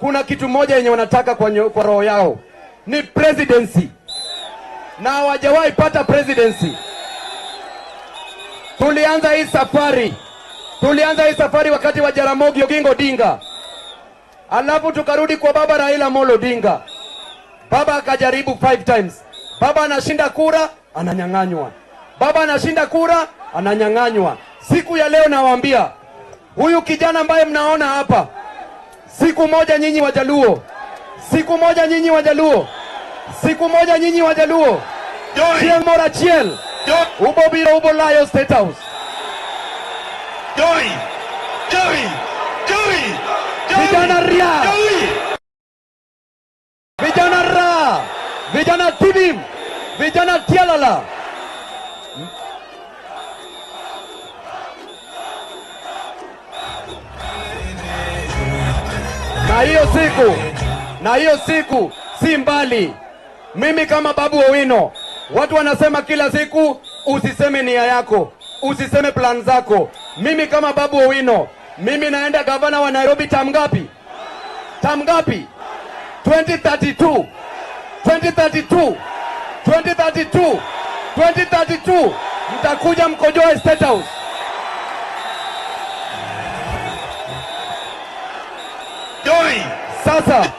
Kuna kitu moja yenye wanataka kwa roho yao ni presidency, na hawajawahi pata presidency. Tulianza hii safari wakati wa Jaramogi Oginga Odinga, alafu tukarudi kwa baba Raila Amolo Odinga. Baba akajaribu five times. Baba anashinda kura, ananyang'anywa. Baba anashinda kura, ananyang'anywa. Siku ya leo nawaambia, huyu kijana ambaye mnaona hapa, siku moja nyinyi Wajaluo, siku moja nyinyi Wajaluo, siku moja nyinyi Wajaluo, Joy! Chieng' moro achiel Joy! ubobiro ubolayo State House. Joy! Joy! Joy! Joy! Vijana ria! Joy! Vijana ra, vijana tibim, vijana tialala. Na hiyo siku si mbali. Mimi kama Babu Owino, watu wanasema kila siku usiseme nia yako, usiseme plan zako. Mimi kama Babu Owino, mimi naenda gavana wa Nairobi term ngapi? Term ngapi? 2032, 2032, 2032, 2032, mtakuja mkojoe State House. Joy! Sasa